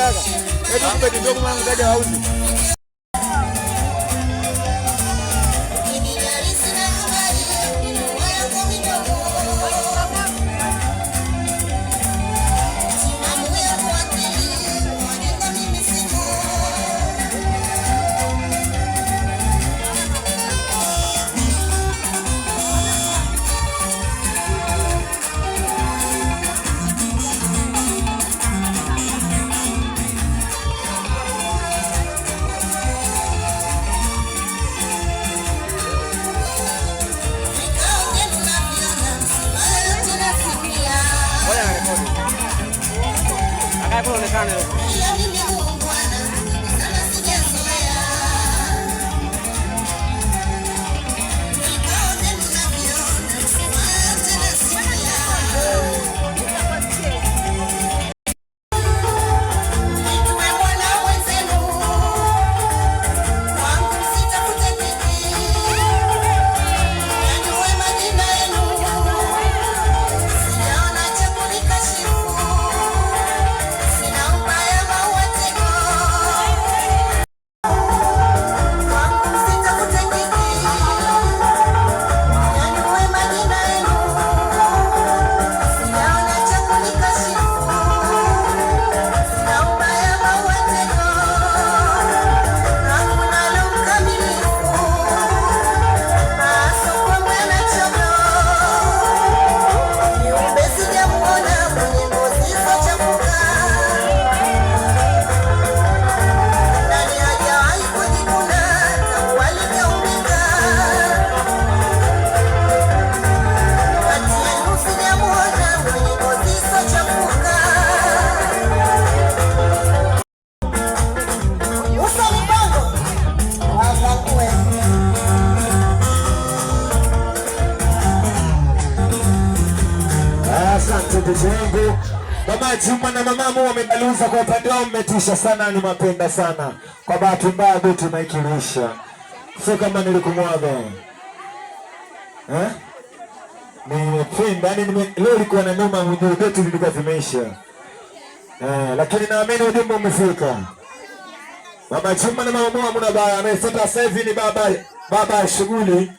Kaka. Hebu kumbe ndio mwanangu kaja wauzi. Asante wangu. Mama Juma na mamamu wamebaluza kwa upande wao, mmetisha sana, nimewapenda sana. Kwa bahati mbaya buti maikilisha, sio kama nilikumwaga eh? Nimependa yani leo ilikuwa na noma, mjuu betu vilikuwa vimeisha lakini naamini ujumbe umefika. Mama Juma na mama Mua mna baya, anayefuata sasa hivi ni baba baba shughuli.